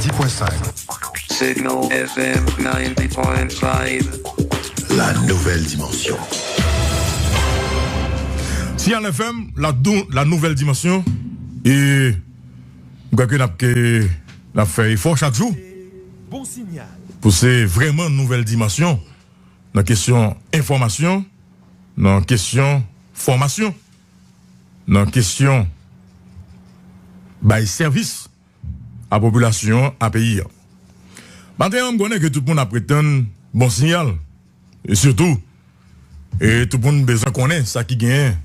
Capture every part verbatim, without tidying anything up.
Dix point cinq. Signal F M ninety point five. La nouvelle dimension. Signal F M, la, dou- la nouvelle dimension. E m kwè ke n ap, ke n ap fè efò chak jou pou se vrèman nouvèl dimansyon nan kesyon enfòmasyon, nan kesyon fòmasyon, nan kesyon bay sèvis a popilasyon an, a peyi an. Maten an, m konnen ke tout moun ap ret tann bon siyal. E sitou, e tout moun bezwen konnen sa ki genyen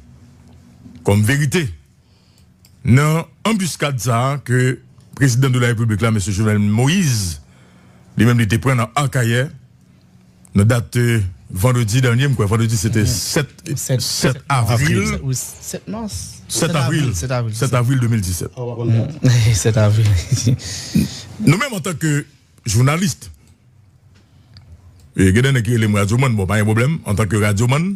kòm verite nan anbiskad sa a ke prezidan de la repiblik la, mesye Jovenel Moïse, li menm li te pran nan Akayè, nan dat, eh, vandredi dènye, m kwè vandredi se te sèt, sèt avril. Ou sèt mas? Sèt avril. Sèt avril. Sèt avril de mil disèt. Sèt avril. Nou menm, antanke jounalis, e gen de nèg ki rele m radyomann, bon, pa gen pwoblèm, antanke radyomann,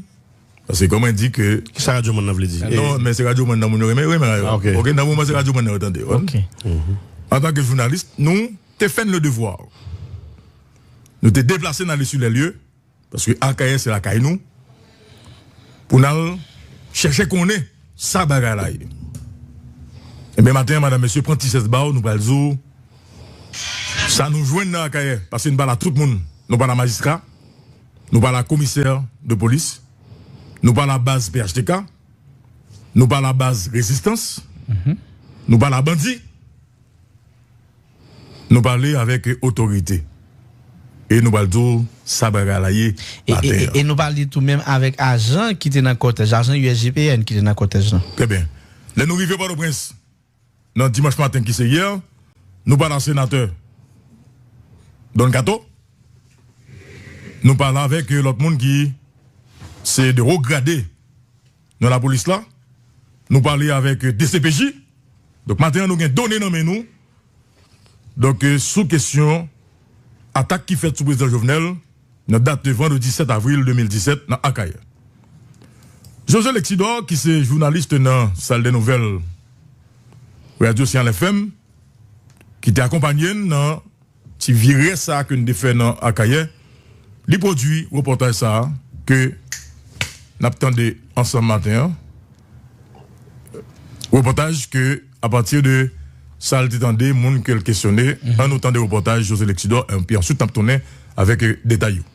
paske kòman di ke... Kisa radyomann nan vle di? Non, men se radyomann nan moun yo renmen, renmen. Ah, ok. Ok, nan moman se radyomann nan yo tande. Ok. Antanke jounalis, nou te fè n le devwa. Nou te deplase n ale sou lè lye, paske Akayè se lakay nou, pou n al chèche konnen sa bagay la ye. Ebyen, maten an, madanm, mesye, pran ti syèz ba w, nou pral di w sa nou jwenn nan Akayè, paske nou pa la tout moun, nou pa la majistra, nou pa la komisè de polis, nou pa la baz P H T K, nou pa la baz rezistans, nou pa la bandi. Nou pale avèk otorite. E nou pral di w sa bagay la ye maten an. E, e, e nou pale tou menm avèk ajan ki te nan kòtèj, ajan U S G P N ki te nan kòtèj lan. Trè byen. Lè nou rive Pòtoprens, nan dimanch maten ki se yè, nou pale ak senatè Don Kato. Nou pale avèk, eh, lòt moun ki se de wo grade nan lapolis la. Nou pale avèk, eh, D C P J. Donk, maten an, nou gen done nan men nou. Donk, eh, sou kesyon atak ki fèt sou prezidan Jovenel nan dat de vandredi sèt avril de mil disèt nan Akayè. José Lexidor, ki se jounalis nan sal de nouvèl radyo Signal F M, ki te akonpanye n nan ti virè sa a ke n te fè nan Akayè, li pwodui repòtaj sa a ke n ap tande ansanm maten an. Repòtaj ke, apati de sa l te tande, moun ke l kesyone, ann nou tande repòtaj José Lexidor, epi answit n ap tounen avèk, eh, detay yo.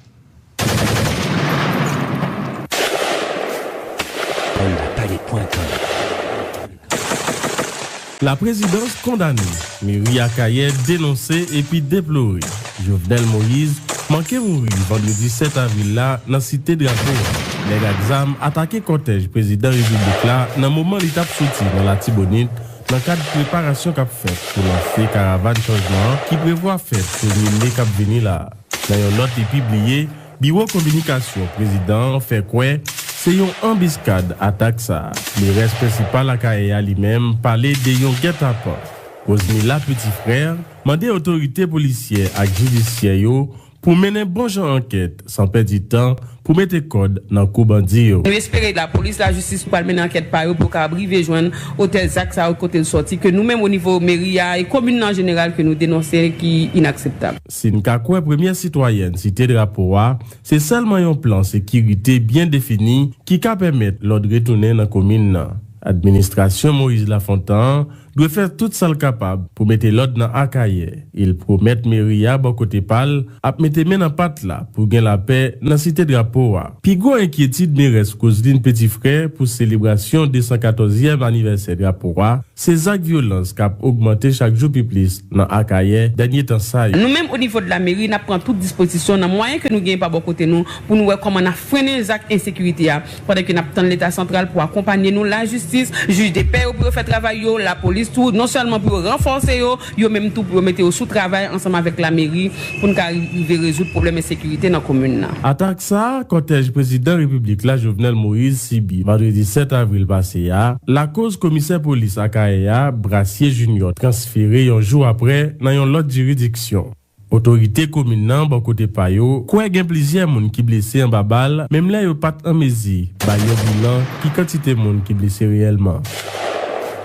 Laprezidans kondane, meri Akayè denonse epi deplore Jovenel Moïse manke mouri vandredi sèt avril la nan Site Drapo a. Nèg ak zam atake kòtèj prezidan repiblik la nan moman li t ap soti nan Latibonit nan kad preparasyon k ap fèt pou lanse karavàn chanjman an ki prevwa fèt premye me k ap vini la. Nan yon nòt li pibliye, Biwo Kominikasyon Prezidan an fè kwè se yon anbiskad atak sa a. Merès prensipal Akayè a li menm pale de yon gètapan. Rosemila Petit Frère mande otorite polisyè ak jidisyè yo pou mennen bon jan ankèt san pèdi tan pou mete kòd nan kou bandi yo. Nou espere lapolis, lajistis pral mennen ankèt pa yo pou yo kapab rive jwenn otè zak sa yo kote l sòti, ke nou menm o nivo meri a e komin nan an jeneral ke nou denonse ki inakseptab. Si n ka kwè premyè sitwayèn Site Drapo a, se sèlman yon plan sekirite byen defini ki ka pèmèt lòd retounen nan komin nan. Administrasyon Moïse Lafontant an dwe fè tout sa l kapab pou mete lòd nan Akayè, e l pwomèt meri a bò kote pa l ap mete men nan pat la pou gen lapè nan Site Drapo a. Pi gwo enkyetid merès Roseline Petit Frère pou selebrasyon de san katòzyèm anivèsè drapo a, se zak vyolans k ap ogmante chak jou pi plis nan Akayè dènye tan sa yo. Nou menm, o nivo de lameri, n ap pran tout dispozisyon nan mwayen ke nou genyen pa bò kote nou pou nou wè kòman n ap frennen zak ensekirite a, pandan ke n ap tann Leta santral pou akonpanye nou, lajistis, jij de pè yo pou yo fè travay yo, lapolis tou, non sèlman pou yo ranfòse yo, yo menm tou pou yo mete yo sou travay ansanm avèk lameri pou n ka rive rezoud pwoblèm ensekirite nan komin nan. Atak sa a, kòtèj prezidan repiblik la, Jovenel Moïse, sibi vandredi sèt avril pase a, lakoz komisè polis Akayè a, Brasier Junior, transfere yon jou apre nan yon lòt jiridiksyon. Otorite komin nan, bò kote pa yo, kwè gen plizyè moun ki blese anba bal, menm lè yo pa t an mezi bay yon bilan ki kantite moun ki blese reyèlman.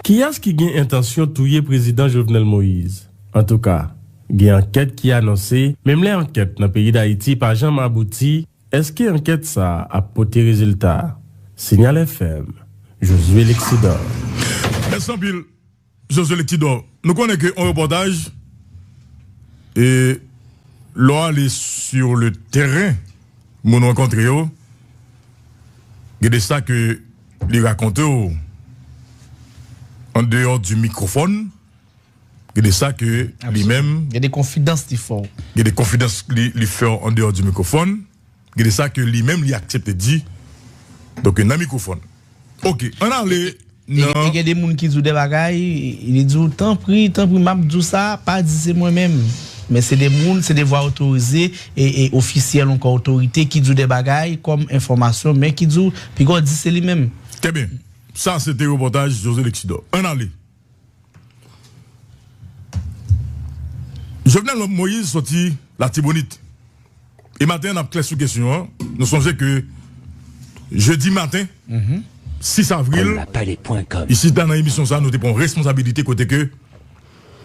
Kiyès ki gen entansyon touye prezidan Jovenel Moïse? Antouka, Gen ankèt ki anonse, menm lè ankèt nan peyi Dayiti pa janm abouti, èske ankèt sa a ap pote rezilta? Signal F M, Josué Lexidor. Mèsi anpil, Josué Lexidor. Nou konnen ke yon repòtaj, e lè w ale sur le terrain, moun rankontre yo, gen de sa ke li rakonte w an deyò di mikwofòn, gen de sa ke li menm, gen de konfidans li fè w. Gen de konfidans li, li fè w an deyò di mikwofòn, gen de sa ke li menm li aksepte di, donk, nan mikwofòn. Ok, ann ale e, e gen de moun ki di w de bagay, li di w, tanpri, tanpri, m ap di w sa, pa di se mwen menm. Men se de moun, se de vwa otorize e, e ofisyèl, ankò otorite, ki di w de bagay kòm enfòmasyon, men ki di w, piga w di se li menm. Trè byen. Sa se te repòtaj José Lexidor. Ann ale. Jovenel Moïse soti Latibonit. E maten an, n ap klè sou kesyon an. Nou sonje ke jedi maten, sis avril, isit la nan emisyon sa, nou te pran responsabilite kote ke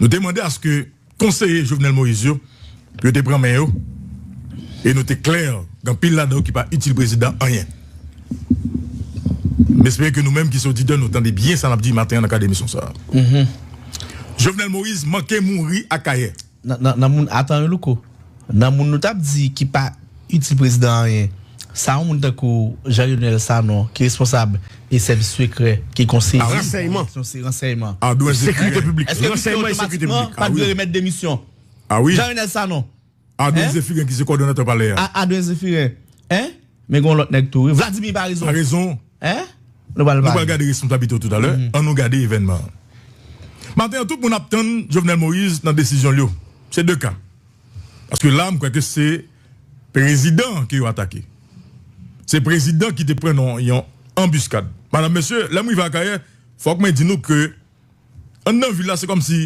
nou te mande aske konseye Jovenel Moïse yo, pou yo te pran men yo, e nou te klè, gen anpil ladan yo ki pa itil prezidan anyen. M espere ke nou menm ki se oditè, nou tande byen sa n ap di maten an nan kad emisyon sa a. Jovenel Moïse manke mouri Akayè. Nan, nan, nan moun, atan, Louko. Nan moun nou t ap di ki pa itil prezidan anyen, sa yon moun tankou Jean Lionel Sanon, ki responsab e sèvis sekrè, ki konseye, ah wi, ransèyman, se ransèyman. Sekirite piblik. Èske misye otomatikman pa dwe remèt demisyon? Ah wi. Jean Lionel Sanon. Adrien Zéphirin ki se kòdonatè palè a. A-, Adrien Zéphirin. Hein? Men gen yon lòt nèg tou, wi. Vladimir Paraison. Paraison. Hein? Nou pral, nou pral gade responsablite yo toutalè. Ann nou gade evènman an. Maten an, tout moun ap tann Jovenel Moïse nan desizyon l yo. Se de ka. Paske la, m kwè ke se prezidan ke yo atake. Se prezidan ki te pran nan yon anbiskad. Madanm, mesye, lè m rive Akayè, fòk mwen di nou ke anndan vil la, se kòmsi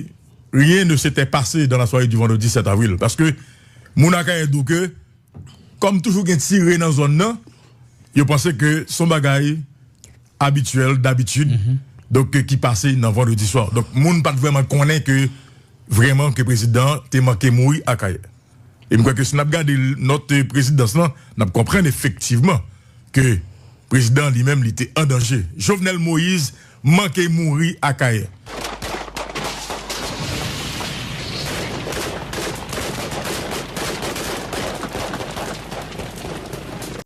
rien ne s'était passé dans la soirée du vendredi sept avril. Paske moun Akayè di w ke, kòm toujou gen tire nan zòn nan, yo panse ke se yon bagay abityèl, dabitid, donk, ki pase nan vandredi swa. Donk, moun pa t vrèman konnen ke, vrèman, ke prezidan an te manke mouri Akayè. E m kwè ke si n ap gade nòt, eh, prezidans lan, n ap konprann efektivman ke prezidan an li menm, li te an danje. Jovenel Moïse manke mouri Akayè.